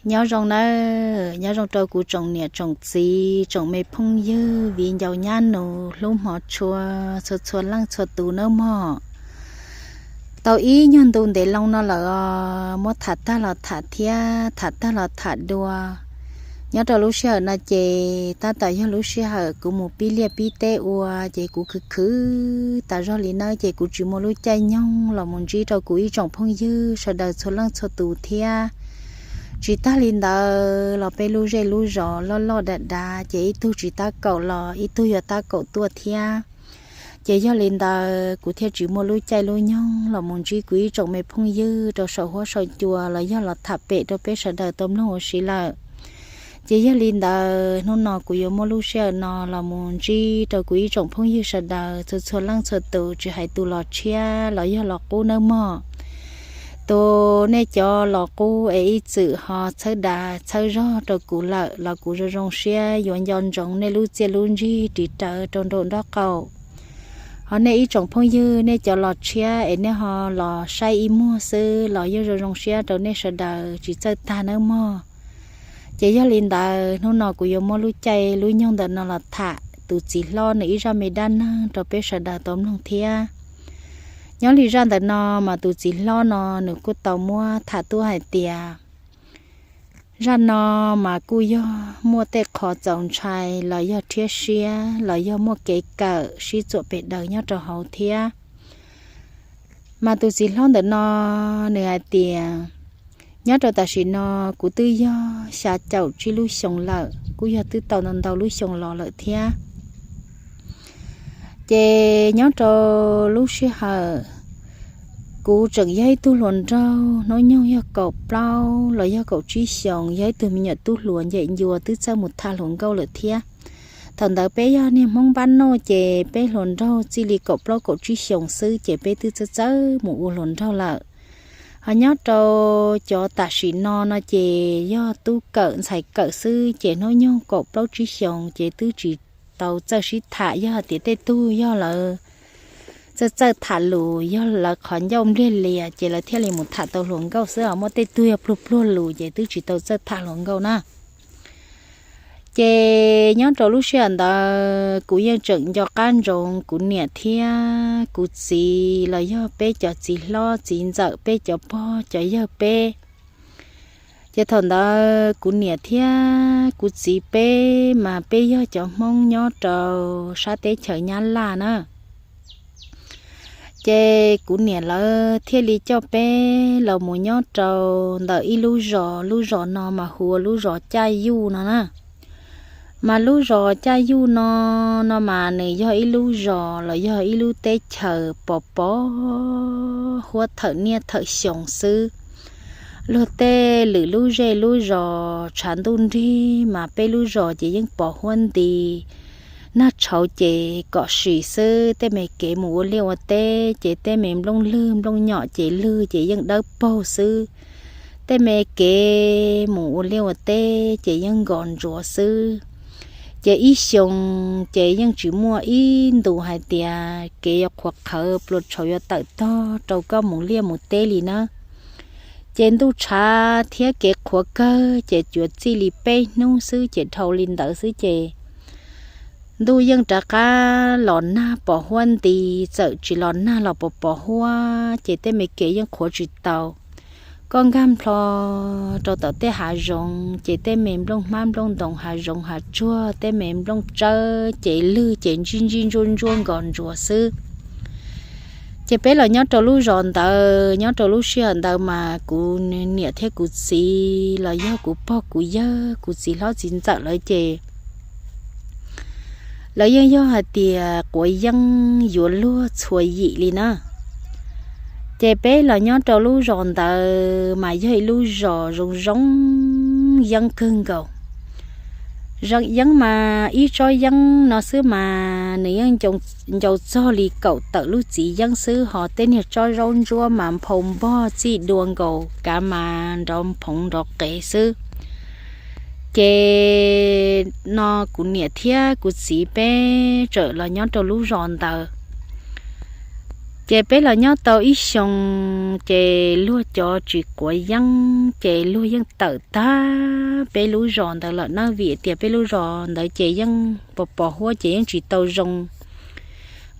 Nyob zoo nawb, nyob zoo rau kuv tsoom niam tsoom txiv, tsoom me phooj ywg, viv ncaus nyab nus, hlub hmov tshua, txhua txhua leej txhua tus nawb mog. Tau ib nyuag ntu ntev loo no lawm os, muab tham tag los tham thiab, tham tag los tham dua. Nyob rau lub sij hawm no ces tab tom yog lub sij hawm kuv mus pib liaj pib teb ua, ces kuv khwv khwv tas zog li nawb, ces kuv tsis muaj lub caij nyoog los mus ntsib rau kuv ib tsoom phooj ywg sawv daws txhua leej txhua tus thiab. Tsis tag li ntawd los peb lub zej lub zos loj loj dav dav, ces ib tug tsis tab kaum los ib tug yuav tab kaum tuaj thiab. Ces yog li ntawd kuv thiaj tsis muaj lub caij lub nyoog los mus ntsib kuv ib tsoom me phooj ywg rau saum huab saum cua los yog los tham pem rau peb sawv daws tau mloog ua si lawm. Ces yog li ntawd hnub no kuv yuav muaj lub sij hawm no los mus ntsib rau kuv ib tsoom phooj ywg sawv daws txhua txhua leej txhua tus, tsis hais tus los tshiab los yog los qub nawb mog. Tus nej cov los qub es ib txwm ho txhawb dag txhawb zog rau kuv lawm los kuv zoo zoo siab yuav nco ntsoov nej lub txiaj lub ntsig ris rawv rau nraum nraub qaum. Ho nej ib tsoom phooj ywg nej cov los tshiab es nej ho los saib ib muag xwb los yog zoo zoo siab rau nej sawv daws tsis txawj tag nawb mog. Ces yog li ntawd hnub no kuv yuav muab lub caij lub nyoog ntawm no los tham tus txiv hlob nws ib zaj me dab neeg rau peb sawv daws tau mloog thiab. Nyob li zaj ntawm no mas tus txiv hlob no nws kuj tau muab tham tuaj hais tias zaj no mas kuj yog muaj tej qho txaus ntshai los yog rhiab siab los yog muaj kev kawm sib txuam pes daws nyob rau hauv thiab. Mas tus txiv hlob ntawm no nws hais tias nyob rau tam sim no kuv twb yog xya caum tsib lub xyoo lawm, kuj yog twb tau ntau ntau lub xyoo los lawm thiab. Ces nyob rau lub sij hawm kuv tseem yog ib tug hluas nraug hnub nyoog yog kaum plaub los yog kaum tsib xyoos, yog ib tug me nyuam tub hluas ncem ncua twb txawj mus tham hluas nkauj lawm thiab. Thaum ntawd peb yog niag Hmoob npab noj ces peb hluas nraug txij li kaum plaub kaum tsib xyoos xwb ces peb twb txawj txawj mus ua hluas nraug lawm. Ho nyob rau cov tam sim no no ces yog tub kawm ntxhais kawm xwb ces hnub nyoog kaum plaub tsib xyoos ces twb tsis tau txawj sib tham, yog hais tias tej tug yog lawv txawj txawj tham lus yog lawv qhov ncauj npliag lias ces lawv thiaj li mus tham tau hluas nkauj xwb os, muaj tej tug yog pluag pluag lus ces twb tsis tau txawj tham hluas nkauj na. Ces nyob rau lub sij hawm ntawd kuv yeej tseem nco qab ntsoov kuv niam thiab kuv txiv los yog peb cov txiv hlob txiv ntxawm peb cov pog cov yawg peb. Ces thaum ntawd kuv niam thiab kuv txiv peb mas peb yog cov Hmoob nyob rau sab teb chaws Nyab Laj na. Ces kuv niam lawv thiaj li coj peb los mus nyob rau ntawm ib lub zos, lub zos no mas hu ua lub zos Caj Yuj no na. Mas lub zos Caj Yuj no, no mas nws yog ib lub zos los yog ib lub teb chaws pos pos huab thawm niaj thawm xyoo xwb. Luag tej lwm lub zej lub zos tshav ntuj nrig mas peb lub zos ces yeej pos huab nti nag tshauv ces kom sim xwb, tej me kev mus ua liaj ua teb ces tej me nplooj lwg nplooj nyom ces lwg ces yeej dawb paug xwb. Tej me kev mus ua liaj ua teb ces yeej nkos ntsuav xwb. Ces ib xyoo ces yeej tsis muaj ib ntus hais tias kev yuav qhuav qhawv pluas tshauv yuav tawm tog rau koj mus liaj mus teb li na. Ces ntuj tshav thiab kev qhuav kawg ces tsuas txij li peb hnub xwb ces dhau li ntawd xwb ces ntuj yeej rov qab los nag pos huab nti, txawm tsis los nag los pos pos huab ces tej me kev yeej qhuav tsis tau. Koj nkag nplho rau tom tej hav zoov ces tej me nplooj hmab nplooj ntoos hav zoov hav tsuag tej me nplooj tsawb ces lwg ces ntsij ntsij ntsuab ntsuab nkos ntsuav xwb. Ces peb los nyob rau lub zos ntawd, nyob rau lub sij hawm ntawd mas kuv niam thiab kuv txiv los yog kuv pog kuv yawg kuv txiv hlob txiv ntxawm lawv ces lawv yeej yog hais tias quav yeeb yuav luag txhua yim li na. Ces peb los nyob rau lub zos ntawd mas yog ib lub zos zoo zoo yeeb kawg nkaus. Zoo yeeb mas ib tsob yeeb no xwb mas nws yeej ncau txog li kaum tawm lub txiv yeeb xwb, ho tej niag tsob zaub ntsuab mas nphau npog txij dua nkaus kav mas nrov phoov nrov qev xwb. Ces no kuv niam thiab kuv txiv peb txawm los nyob rau lub zos ntawd. Ces peb los nyob tau ib xyoo, ces luag cov tsis quav yeeb ces luag yeej tawm tag peb lub zos ntawd lawm na, vim tias peb lub zos ntawd ces yeej pos pos huab ces yeej tsis tau zoo.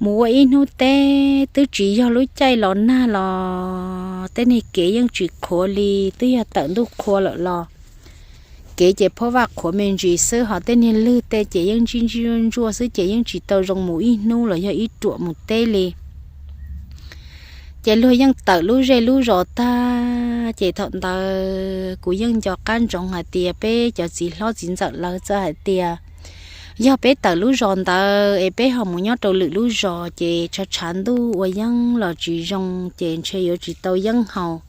Mus ua ib hnub teb twb tsis yog lub caij los nag los tej niag kev yeej tsis qhuav li, twb yog tawm ntuj qhua lawm los kev ces phob vaj qhuav me ntsis xwb, ho tej niag lwg tej ces yeej ntsij ntsij ntsuaj ntsuaj xwb ces yeej tsis tau zoo mus ib hnub los yog ib ruam mus teb li. Ces luag yeej tawm lub zej lub zos tag, ces thaum ntawd kuv yeej nco qab ntsoov hais tias peb cov txiv hlob txiv ntxawm lawv txawm hais tias yog peb tawm lub zos ntawd es peb ho mus nyob rau lwm lub zos ces tshav tshav ntuj ua yeeb los tsis zoo ces ntshe yuav tsis tau yeeb haus.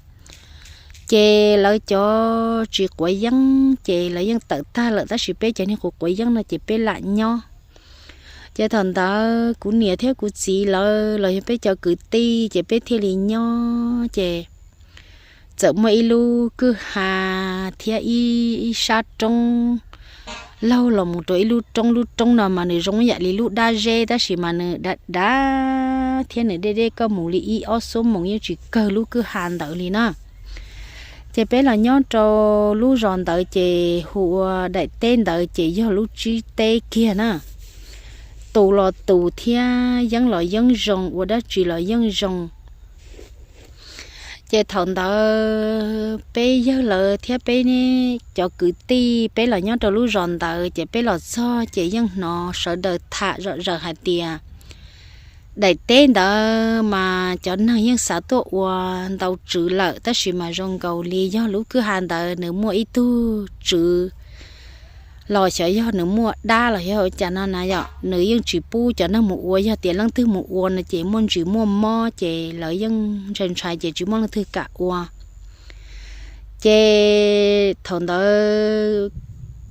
Ces lawv cov tsis quav yeeb ces lawv yeej tawm tag lawm, tab sis peb cov niag quav quav yeeb no ces peb lam nyob. Ces thaum ntawd kuv niam thiab kuv txiv lawv los yog peb cov kwv tij ces peb thiaj li nyob. Ces txawm muaj ib lub kwj ha thiab ib, ib sab roob laug los mus rau ib lub roob, lub roob no mas nws zoo yam li lub dab zeb tab sis mas nws dav dav thiab nws deb deb, koj mus li ib ob xuab moos yeej tsis kawg lub kwj ha ntawd li na. Ces peb los nyob rau lub zos ntawd ces hu ua daim teb ntawd ces yog lub tsib teb kiag na. Tus los tus thiab yeeb los yeeb zoo, ua dab tsi los yeeb zoo. Ces thaum ntawd peb yawg lawv thiab peb cov kwv tij peb los nyob rau lub zos ntawd ces peb los txog ces yeej hnov sawv daws tham zom zaws hais tias daim teb ntawd mas cov neeg yeej xav tuaj ua ntau tswv lawm, tab sis mas zoo nkaus li yog lub kwj ha ntawd nws muaj ib tug tswv los xyov yog nws muaj dab los yog ua cas no na yom, nws yeej tsis pub cov neeg mus ua, yog tias leej twg mus ua no ces muaj ntsis muaj mob ces lawv yeej ntshai ntshai ces tsis muaj leej twg kam ua. Ces thaum ntawd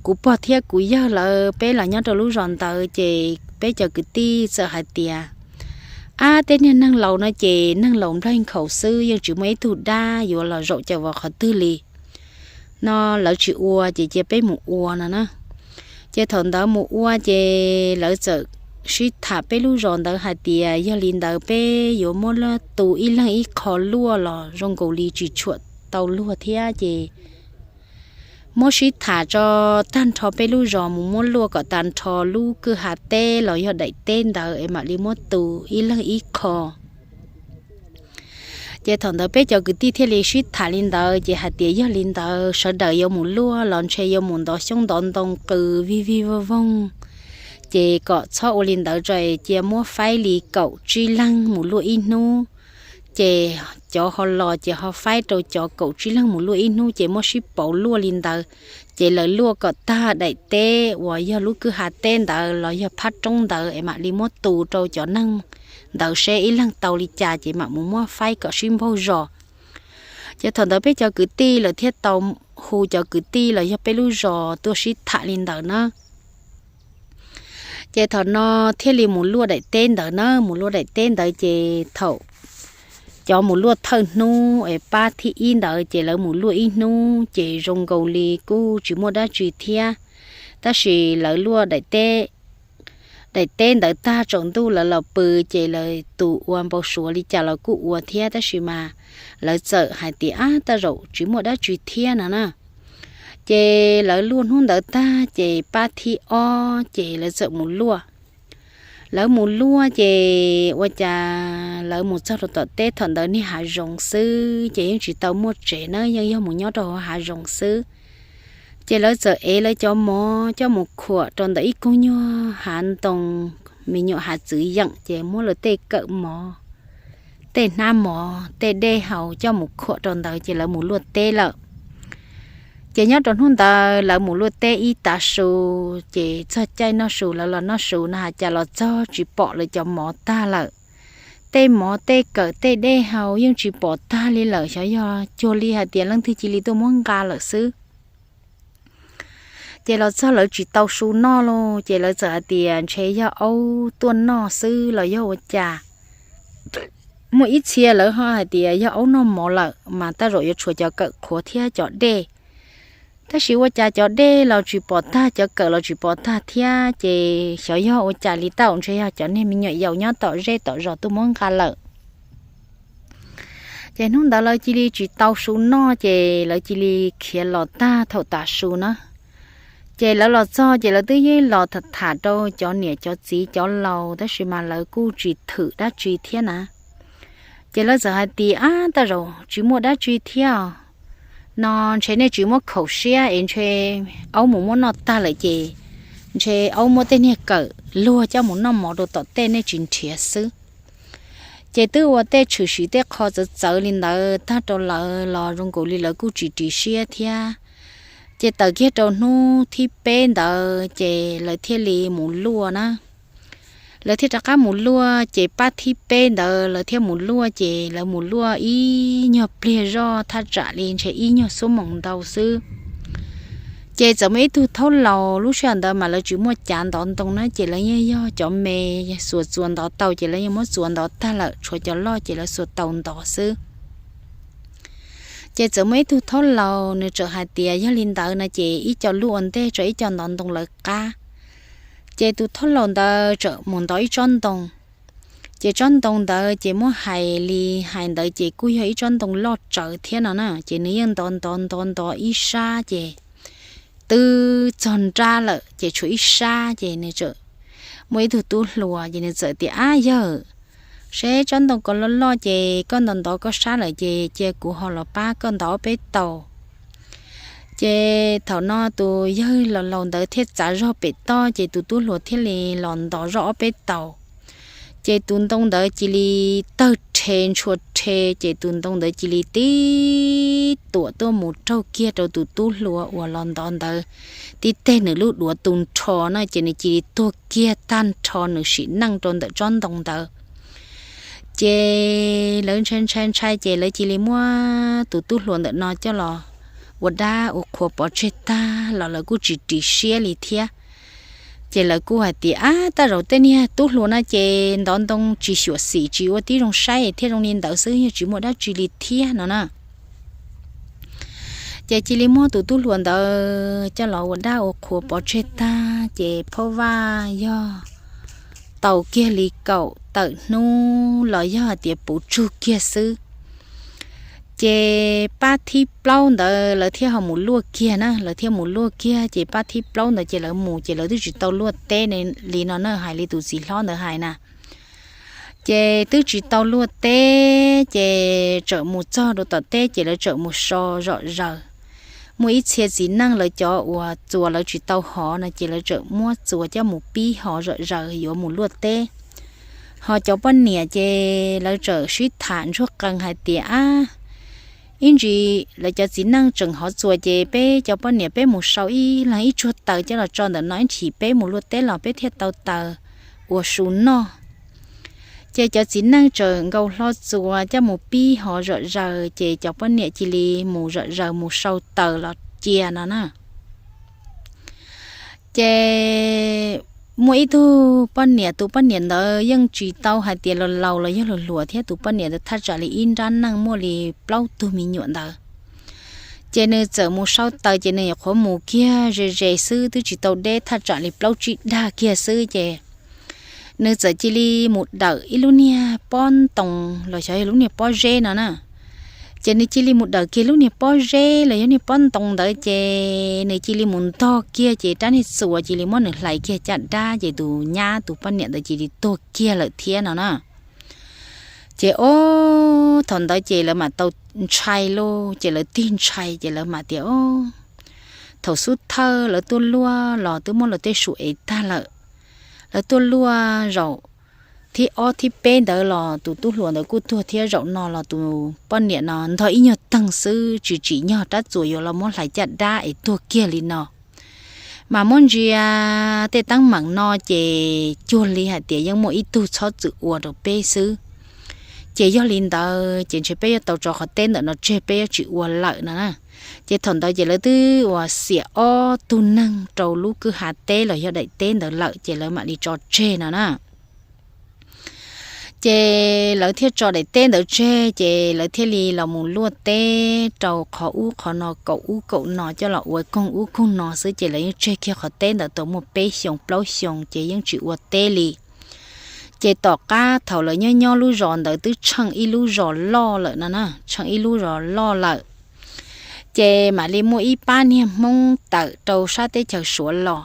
kuv pog thiab kuv yawg lawv peb los nyob rau lub zos ntawd ces peb cov kwv tij txawm hais tias, ab, tej niag neeg laus no ces neeg laus nplaig nkhaus xwb, yeej tsis muaj ib tug dab yuav los zaum cov vov qhov twg li no, lawv tsis ua ces cia peb mus ua no na. Ces thaum ntawd mus ua ces lawv txawm sib tham peb lub zos ntawd hais tias yog li ntawd peb yuav muab tu ib leeg ib qho luaj los zoo nkaus li tsis tshuam tau luag thiab ces muab sib tham tso tag nrho peb lub zos mus muab luaj kom tag nrho lub kwj ha teb los yog daim teb ntawd es mam li muab tu ib leeg ib qho. Ces thaum ntawd peb cov kwv tij thiaj li sib tham li ntawd ces hais tias yog li ntawd sawv daws yuav mus luaj los ntshe yuav mus ntov xyoob ntov ntoo qw vig vig voog voog, ces kom txhob ua li ntawd tso, cia muab faib li kaum tsib leeg mus luaj ib hnub. Ces cov ho los ces ho faib rau cov kaum tsib leeg mus luaj ib hnub ces muab sib pauv luaj li ntawd. Ces lawv luaj kom tag daim teb uas yog lub kwj ha teb ntawd los yog phab roob ntawd es mam li muab tu rau cov neeg ntawd seb ib leeg tau li cas ces mam mus muab faib kom sib npaug zos. Ces thaum ntawd peb cov kwv tij lawv thiaj tau hu cov kwv tij los yog peb lub zos tuaj sib tham li ntawd na. Ces thaum no thiaj li mus luaj daim teb ntawd na, mus luaj daim teb ntawd ces thaum cov mus luaj thawj hnub es pab thib ib ntawd ces lawv mus luaj ib hnub ces zoo nkaus li kuj tsis muaj dab tsi thiab. Tab sis lawv luaj daim teb, daim teb ntawd tag tsaus ntuj lawv los pw ces lawv tus ua npau suav li cas los kuj ua thiab, tab sis mas lawv txawm hais tias ab, tej zaum tsis muaj dab tsi thiab no na. Ces lawv luaj hnub ntawd tag ces pab thib ob ces lawv txawm mus luaj. Lawv mus luaj ces ua cas lawv mus txog rau tom teb, thaum ntawd niag hav zoov xwb ces yeej tsis tau muaj tsev na, yeej yog mus nyob rau hauv hav zoov xwb. Ces lawv txawm ev lawv cov mov coj mus khuam rau ntawm ib koog nyuag hav ntoo, me nyuam hav txwv yeem, ces muab lawv tej kawm mov, tej hnab mov, tej dej haus coj mus khuam rau ntawd ces lawv mus luaj teb lawm. Ces nyob rau hnub ntawd lawv mus luaj teb ib tav su, ces txog caij noj su lawv los noj su no has cas los txog tsis pom lawv cov mov tag lawm. Tej mov tej kawm tej dej haus yeej tsis pom tag li lawm, xyov yog cuag li hais tias leej twg cia li tuaj muab nqa lawm xwb. Ces los txog lawv tsis tau su noj lauj, ces lawv txawm hais tias ntshe yog aub tuaj noj xwb los yog ua cas. Muaj ib txhia lawv ho hais tias yog aub noj mov lawm mas tej zaum yuav tshuav cov kawm qhuav thiab cov dej. Tab sis ua cas cov dej los tsis pom tag, cov kawm los tsis pom tag thiab, ces xyov yog ua cas li tau, ntshe yog cov niag me nyuam yaus nyob tom zej tom zos tuaj muab nqa lawm. Ces hnub ntawd lawv cia li tsis tau su noj ces lawv cia li khiav los tag thaum tav su na. Ces lawv los txog ces lawv twb yeej los tham tham rau cov niam cov txiv cov laus tab sis mas lawv kuj tsis thwm dab tsi thiab na. Ces lawv txawm hais tias, Ab, tej zaum tsis muaj dab tsi thiab os. No ntshe nej tsis muab khaum siab es ntshe aub mus muab noj tag lawm ces ntshe aub muab tej niag kawm luag coj mus noj mov rau tom tej nej tsis nrhiav xwb. Ces twb ua tej tshwm sim tej qho txawv txawv li ntawd tag rau lawv los zoo nkaus li lawv kuj tsis ris siab thiab. Ces tawm kiag rau hnub thib peb ntawd ces lawv thiaj li mus luaj na. Lawv thiaj rov qab mus luaj ces pab thib peb ntawd lawv thiaj mus luaj ces lawv mus luaj ib nyuag pliag zoj thaj tsam li ntshe ib nyuag xuab moos ntau xwb. Ces txawm muaj ib tug thaub laus, lub sij hawm ntawd mas lawv tsis muaj cav ntov ntoo na, ces lawv yeej yog cov me xuas txuas ntov tau ces lawv yeej muab txuas ntov tag lawm, tshuav cov loj ces lawv xuas tau ntov xwb. Ces txawm muaj ib tug thaub laus nws txawm hais tias yog li ntawd no ces ib co luaj ua ntej tso ib co ntov ntoo lawv qab. Ces tus thaub laus ntawd txawm mus ntov ib tsob ntoo. Ces tsob ntoo ntawd ces muab hais li hais ntawd ces kuj yog ib tsob ntoo loj tsawv thiab no na, ces nws yeej ntov ntov ntov ntov ib sab ces twb txog nrab lawm ces tshuav ib sab ces nws txawm, muaj ib tug tub hluas ces nws txawm tias, Ab yawg, seb tsob ntoo ko loj loj ces koj ntov ntov koj sab lawm ces cia kuv ho los pab koj ntov ob peb tau. Ces thaum no tus yawg laus laus ntawd thiaj txav zog pem toj ces tus tub hluas thiaj li los ntov zoj ob peb tau. Ces tus ntoo ntawd cia li tawg rhe ntshua rhe ces tus ntoo ntawd cia li tib tuam tuaj mus raug kiag rau tus tub hluas uas los ntov ntawd tib teg nws lub duav tu nrho na, ces nws cia li tuag kiag tag nrho nws sim neej rau ntawm tsob ntoo ntawd. Ces lawv ntshai ntshai ntshai ces lawv cia li muab tus tub hluas ntawm no coj los ua dab ua qhua pov tseg tag los lawv kuj tsis ris siab li thiab. Ces lawv kuj hais tias, Ab, tej zaum tej niag tub hluas no ces ntov ntoo tsis xyuam xim tsis ua tib zoo saib thiaj zoo li ntawd xwb, yog tsis muaj dab tsi li thiab no na. Ces cia li muab tus tub hluas ntawd coj los ua dab ua qhua pov tseg tag ces phaub vaj yog tau kiag li kaum tawm hnub los yog hais tias puv tsug kiag xwb. Ces pab thib plaub ntawd lawv thiaj ho mus luaj kiag na, lawv thiaj mus luaj kiag ces pab thib plaub ntawd ces lawv mus ces lawv twb tsis tau luaj teb li no na, hais li tus txiv hlob ntawd hais na. Ces twb tsis tau luaj teb ces txawm mus txog rau tom teb ces lawv txawm mus so zom zaws. Muaj ib txhia txiv neej lawv cov uas txuas lawv tsis tau hov no ces lawv txawm muab txuas coj mus pib hov zom zaws yuav mus luaj teb. Ho cov poj niam ces lawv txawm sib tham ntsuag qees hais tias, Ab, ib ntsis lawv cov txiv neej tseem hov txuas ces peb cov poj niam peb mus sau ib leeg ib tsuag taws coj los tso ntawm no ib chim peb mus luaj teb los peb thiaj tau taws ua su noj. Ces cov txiv neej txawm nkaus hlo txuas coj mus pib hov zom zaws ces cov poj niam cia li mus zom zaws mus sau taws los cia no na. Ces muaj ib tug poj niam, tus poj niam ntawd yeej tsis tau hais tias los laus los yog hluas hluas thiab, tus poj niam ntawd thaj tsam li ib nrab neej muaj li plaub tug me nyuam ntawd. Ces nws txawm mus sau taws ces nws nyuam qhuav mus kiag ze ze xwb twb tsis tau deb thaj tsam li plaub tsib dag kiag xwb ces nws txawm cia li mus dawm ib lub niag pob ntoo los xyov yog lub niag pob zeb no na. Ces nws cia li mus dawm kiag lub niag pob zeb los yog niag pob ntoo ntawd ces nws cia li mus ntog kiag ces rab niag txuas cia li muab nws hlais kiag caj dab ces tus nyab tus poj niam ntawd cia li tuag kiag lawm thiab no na. Ces ob thaum ntawd ces lawv mam tau ntshai lauj, ces lawv tig ntshai ces lawv mam tias, Ob, thaum xub thawj lawv tuaj luaj los twb muab lawv tej su ev tag lawm. Lawv tuaj luaj zaum thib ob thib peb ntawd los tus tub hluas ntawd kuj tuag thiab, zaum no los tus poj niam no ntog ib nyuag teeg xwb tsis tsim nyog rab txuas yuav los muab hlais caj dab es tuag kiag li no. Mas muab ntsia tej teeb meem no ces cuag li hais tias yeej muaj ib tug txhob txwm ua rau peb xwb. Ces yog li ntawd ces ntshe peb yuav tau tso qhov teb ntawm no tseg, peb yuav tsis ua lawm no na. Ces thaum ntawd ces lawv twb uas xiam ob tug neeg rau lub kwj ha teb los yog daim teb ntawd lawm ces lawv mam li tso tseg no na. Ces lawv thiaj tso daim teb ntawd tseg ces lawv thiaj li los mus luaj teb rau qhov ub qhov no, kaum ub kaum no coj los ua koog ub koog no xwb ces lawv yeej tseg kiag qhov teb ntawd tau muaj peb xyoos plaub xyoos ces yeej tsis ua teb li. Ces tom qab thaum lawv nyob nyob lub zos ntawd twb tsheej ib lub zos loj lawm no na, tsheej ib lub zos loj lawm. Ces mam li muaj ib pab niag Hmoob tawm rau sab teb chaws Suav los.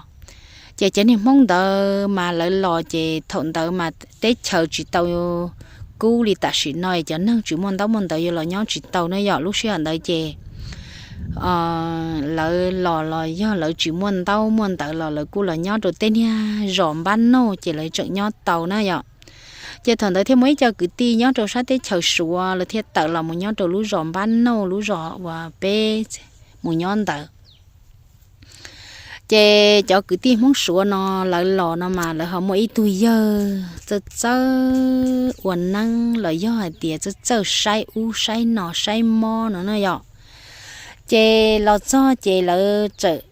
Ces cov niag Hmoob ntawd mas lawv los ces thaum ntawd mas teb chaws tsis tau kub li tam sim no, cov neeg tsis muaj ntaub muaj ntawv yuav los nyob tsis tau na yom. Lub sij hawm ntawd ces lawv los los yog lawv tsis muaj ntaub muaj ntawv los lawv kuj los nyob rau tej niag zos npab nauj ces lawv tseem nyob tau na yom. Ces thaum ntawd thiaj muaj ib co kwv tij nyob rau sab teb chaws Suav lawv thiaj tawm los mus nyob rau lub zos npab nauj, lub zos uas peb mus nyob ntawd. Ces cov kwv tij Hmoob Suav no lawv los no mas lawv ho muaj ib tug yawg txawj txawj ua neeb los yog hais tias txawj txawj saib ub saib no saib mob no na yom. Ces los txog ces lawv txawm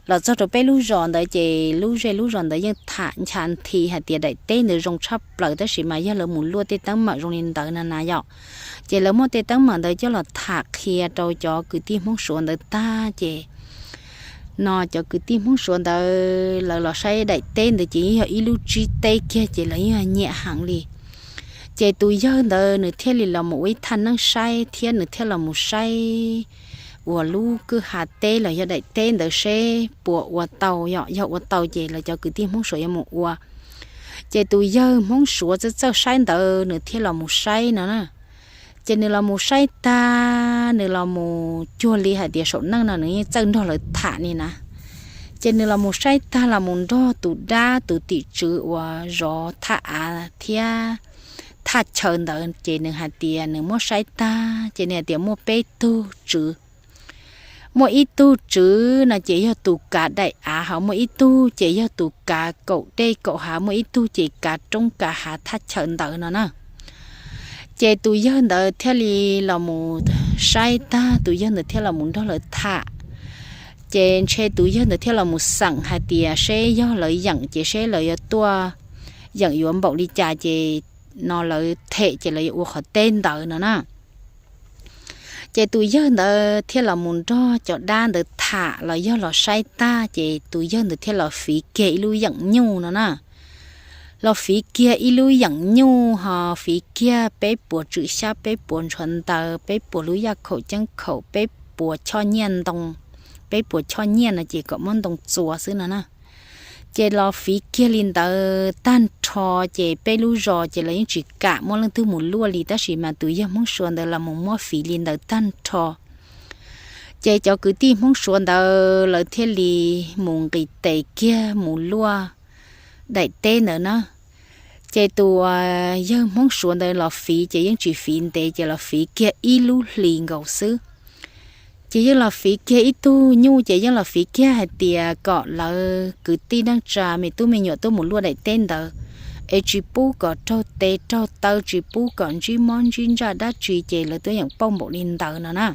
los txog rau peb lub zos ntawd ces lub zej lub zos ntawd yeej tham ncha nthi hais tias daim teb ntawd zoo tshaj plaws tab sis mas yog lawv mus luaj tej teeb meem zoo li ntawd na na yom. Ces lawv muab tej teeb meem ntawd coj los tham qhia rau cov kwv tij Hmoob Suav ntawd tag ces no cov kwv tij Hmoob Suav ntawd lawv los saib daim teb ntawd ces yeej yog ib lub tsib teb kiag ces lawv yeej nyiam heev li. Ces tus yawg ntawd nws thiaj li los mus ua ib thaj neeb saib thiab nws thiaj los mus saib uas lub kwj ha teb los yog daim teb ntawd seb puas ua tau, yog ua tau ces lawv cov kwv tij Hmoob Suav yuav mus ua. Ces tus yawg Hmoob Suav txawj txawj saib ntawd nws thiaj los mus saib no na. Ces nws los mus saib tag nws los mus cuag li hais tias saum neej no nws yeej txawj nrog lawv tham li na. Ces nws los mus saib tag los mus nrog tus dab tus tim tswv uas zov thaj av thiab thaj chaw ntawd ces nws hais tias nws muab saib tag ces nws hais tias muaj peb tug tswv. Muaj ib tug tswv no ces yog tus kav daim av, ho muaj ib tug ces yog tus kav kaum dej kaum hav, muaj ib tug ces kav roob kav hav thaj chaw ntawd no na. Ces tus yawg ntawd thiaj li los mus saib tag tus yawg ntawd thiaj los mus nrog lawv tham. Ces ntshe tus yawg ntawd thiaj los mus xeem hais tias seb yog lawv yeem ces seb lawv yuav tuaj yeem yuav npaum li cas ces no lawv them ces lawv yuav ua qhov teb ntawd no na. Ces tus yawg ntawd thiaj los mus nrog cov dab ntawd tham los yog los saib tag ces tus yawg ntawd thiaj los fiv kiag ib lub yeem nyuj no na. Los fiv kiag ib lub yeem nyuj ho fiv kiag peb puas tswm xyab, peb puas ntshua ntaws, peb puas lub yaj khaum ceeb khaum, peb puas choj nyiaj ntoo, peb puas choj nyiaj no ces kom muab ntoo txua xwb no na. Ces los fiv kiag li ntawd tag nrho ces peb lub zos ces lawv yeej tsis kam muab leej twg mus luaj li tab sis mas tus yawg Hmoob Suav ntawd los mus muab fiv li ntawd tag nrho. Ces cov kwv tij Hmoob Suav ntawd lawv thiaj li mus nqis tes kiag mus luaj daim teb ntawd na. Ces tus yawg Hmoob Suav ntawd los fiv ces yeej tsis fiv ntev ces los fiv kiag ib lub hlis nkaus xwb. Ces yeej los fiv kiag ib tug nyuj ces yeej los fiv kiag hais tias kom lawv kwv tij neej tsa me tub me nyuam tuaj mus luaj daim teb ntawd, es tsis pub kom raug tes raug taw, tsis pub kom ntsib mob ntsib ntsaj dab tsi ces lawv tuaj yeem pauj npaum li ntawd no na.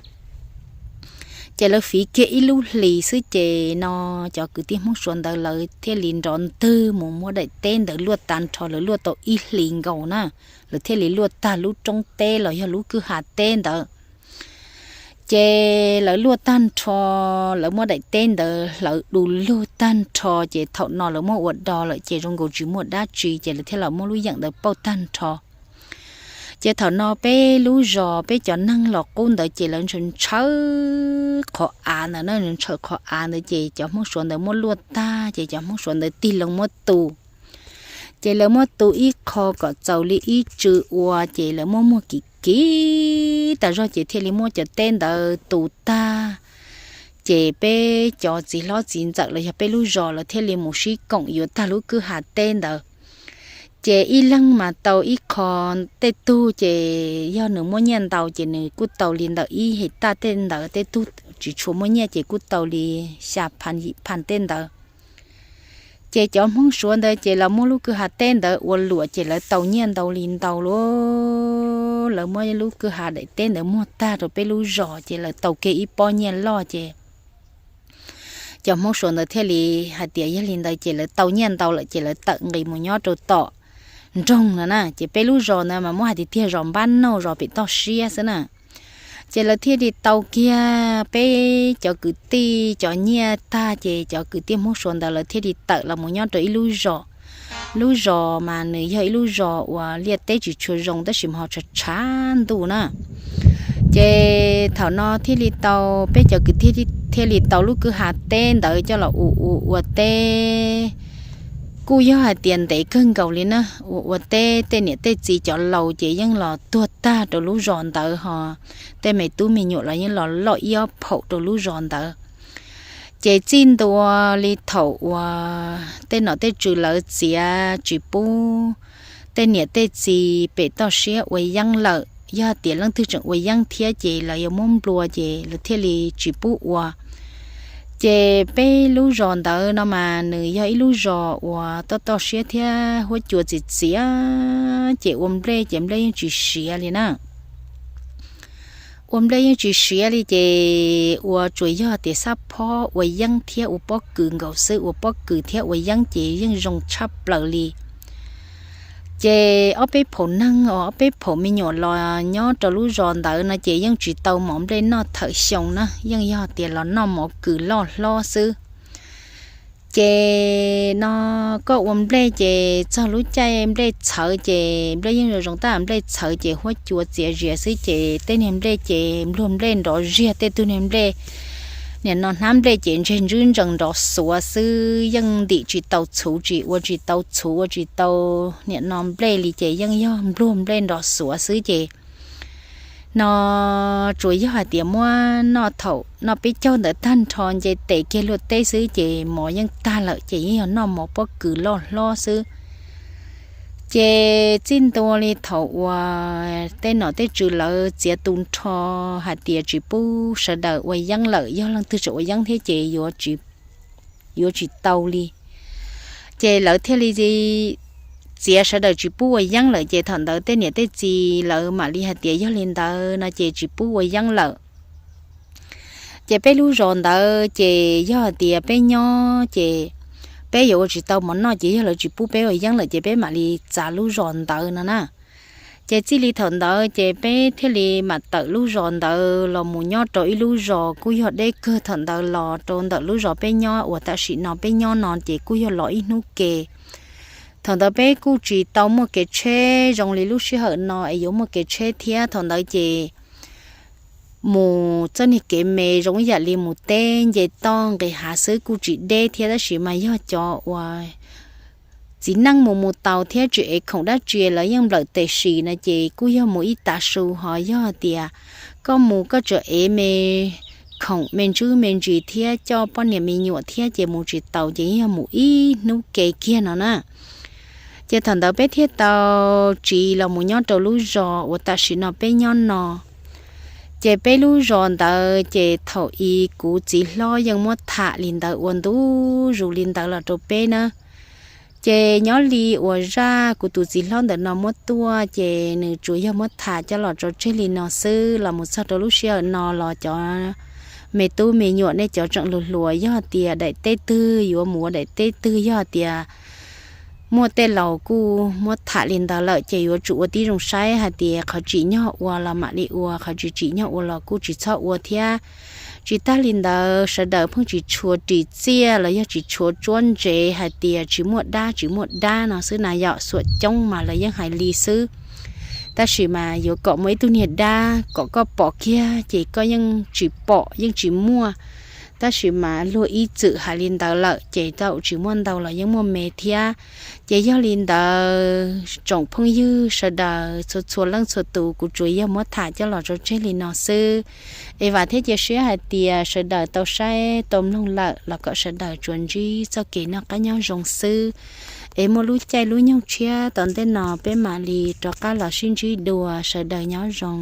Ces lawv fiv kiag ib lub hlis xwb ces no cov kwv tij Hmoob Suav ntawd lawv thiaj li nrov ntwg mus muab daim teb ntawd luaj tag nrho, lawv luaj tau ib hlis nkaus na, lawv thiaj li luaj tag lub roob teb los yog lub kwj ha teb ntawd. Ces lawv luaj tag nrho, lawv muab daim teb ntawd hlawv du lug tag nrho ces thaum no lawv muab ua do lawm ces zoo nkaus tsis muaj dab tsi ces lawv thiaj los muab lub yeem ntawd pauj tag nrho. Ces thaum no peb lub zos peb cov neeg los qub ntawd ces lawv ntshaw ntshaw qhov av ntawd na, ntshaw qhov av ntawd ces cov Hmoob Suav ntawd muab luaj tag ces cov Hmoob Suav ntawd tig loo muab tu. Ces lawv muab tu ib qho kom txaus li ib tsw ua ces lawv muab muag kim kim tas zog ces thiaj li muab cov teb ntawd tu tag. Ces peb cov txiv hlob txiv ntxawm los yog peb lub zos lawv thiaj li mus sib koom yuav tag lub kwj ha teb ntawd. Ces ib leeg mas tau ib qho, tej tug ces yog nws muaj nyiaj ntau ces nws kuj tau li ntawm ib hais taj tej ntawd, tej tug tsis tshua muaj nyiaj ces kuj tau li xya pha yim pha tej ntawd. Ces cov Hmoob Suav ntawd ces los muab lub kwj ha teb ntawd ua luam ces lawv tau nyiaj ntau li ntau lauj. Lawv muab lub kwj ha daim teb ntawd muag tag rau peb lub zos ces lawv tau kiag ib pob nyiaj loj ces cov Hmoob Suav ntawd thiaj li hais tias yog li ntawd ces lawv tau nyiaj ntau lawm ces lawv tawm nqis mus nyob rau tom nroog no na. Ces peb lub zos ntawd mas muab hais tiag tiag zos npab nauj zos pem toj siab xwb na. Ces lawv thiaj li tau kiag peb cov kwv tij cov nyiaj tag ces cov kwv tij Hmoob Suav ntawd lawv thiaj li tawm los mus nyob rau ib lub zos Lub zos mas nws yog ib lub zos uas liaj teb tsis tshua zoo tab sis mas ho tshav tshav ntuj na. Ces thaum no thiaj li tau, peb cov kwv tij thiaj li tau lub kwj ha teb ntawd coj los ua ua ua teb. Kuj yog hais tias ntev kawg nkaus li na, ua ua teb tej niam tej txiv cov laus ces yeej los tuag tag rau lub zos ntawd ho tej me tub me nyuam los yeej los loj ib ob phaum rau lub zos ntawd. Ces txij ntua li thaum uas tej nom tej tswv lawv txiav tsis pub tej niam tej txiv pem toj siab ua yeeb lawm, yog tias leej twg tseem ua yeeb thiab ces lawv yuav muab nplua ces lawv thiaj li tsis pub ua. Ces peb lub zos ntawd no mas nws yog ib lub zos uas toj toj siab thiab huab cua txias txias, ces ua nplej ces nplej yeej tsis siav li na. Ua nplej yeej tsis siav li ces ua tsuas yog tias xab phob ua yeeb thiab ua pob kws nkaus xwb, ua pob kws thiab ua yeeb ces yeej zoo tshaj plaws li. Ces ob peb phaum neeg os, ob peb phaum me nyuam los nyob rau lub zos ntawd no ces yeej tsis tau mov nplej noj thawm xyoo na, yeej yog tias los noj mov kws loj hlob xwb. Ces no koj ua nplej ces txog lub caij nplej txhawv ces nplej yeej zoo zoo tab nplej txhawv ces huab cua txias zias xwb ces tej niag nplej ces nplej nrov ziag, tej tug niag nplej, niam no hnab nplej ces ntseg ntswb ntsees nrov xuav xwb, yeej ntim tsis tau txhuv, tsis ua tsis tau txhuv, ua tsis tau niam no nplej li ces yeej yog nplej nrov xuav xwb ces no tsuas yog hais tias muab noj thaum noj peb caug ntawd tag nrho nce tes kiag luaj teb xwb ces mov yeej tag lawm ces yeej yog noj mov pob kws loj hlob xwb. Ces txij ntua li thaum uas tej nom tej tswv lawv txiav tu nrho hais tias tsis pub sawv daws ua yeeb lawm, yog leej twg tseem ua yeeb thiab ces yuav tsis tau li. Ces lawv thiaj li txiav sawv daws tsis pub ua yeeb lawm ces thaum ntawd tej niam tej txiv lawv mam li hais tias yog li ntawd no ces tsis pub ua yeeb lawm. Ces peb lub zos ntawd ces yog hais tias peb nyob ces peb yuav ua tsis tau mov noj ces yog lawv tsis pub peb ua yeeb lawm ces peb mam li txav lub zos ntawd no na. Ces txij li thaum ntawd ces peb thiaj li mam tawm lub zos ntawd los mus nyob rau ib lub zos kuj yog deb kawg thaum ntawd los rau ntawm lub zos peb nyob uas tam sim no peb nyob no ces kuj yog los ib hnub ke. Thaum ntawd peb kuj tsis tau muaj kev tsheb zoo li lub sij hawm no es yuav muaj kev tsheb thiab, thaum ntawd ces mus txoj niag kev me zoo ib yam li mus teb nce toj nqis hav xwb kuj tsis deb thiab, tab sis mas yog cov uas txiv neej mus mus taus thiab tsis ev khoom dab tsi lawv yeej nplawm tes sim no ces kuj yog mus ib tav su, ho yog tias koj mus koj tseem ev me khoom me ntsis me ntsis thiab coj poj niam me nyuam thiab ces mus tsis taus ces yog mus ib hnub ke kiag no na. Ces thaum ntawd peb thiaj tau tsiv los mus nyob rau lub zos uas tam sim no peb nyob no. Ces peb lub zos ntawd ces thaum i kuv txiv hlob yeej muab tham li ntawd ua ntu zus li ntawd los rau peb na. Ces nyob li uas zaj kuv tus txiv hlob ntawm no muab tuaj ces nws tsuas yog muab tham coj los tso tseg li no xwb, los mus txog rau lub sij hawm no los cov me tub me nyuam nej cov tseem hluas hluas yog tias daim teb twg yuav mus ua daim teb twg, yog tias muaj tej laus kuj muab tham li ntawd lawm ces yuav tsum ua tib zoo saib hais tias qhov tsim nyog ua los mam li ua, qhov tsis tsim nyog ua los kuj tsis txhob ua thiab. Tsis tag li ntawd sawv daws pheej tsis tshua ris txiaj los yog tsis tshua tsuab ntsev hais tias tsis muaj dab tsis muaj dab no xwb na yom, xuam coob mas lawv yeej hais li xwb. Tab sis mas yuav kom muaj ib tug niag dab kom koj pom kiag ces koj yeej tsis pom yeej tsis muaj. Tab sis mas luag ib txwm hais li ntawd lawm ces tau tsis muaj ntau los yeej muaj me thiab. Ces yog li ntawd tsoom phooj ywg sawv daws txhua txhua leej txhua tus, kuv tsuas yog muab tham coj los tso tseg li no xwb. Es vam thiab cia siab hais tias sawv daws tau saib tau mloog lawm los kom sawv daws tsuas ntsib txoj kev noj qab nyob zoo xwb. Es muaj lub caij lub nyoog tshiab tom ntej no peb mam li rov qab los sib ntsib dua, sawv daws nyob zoo.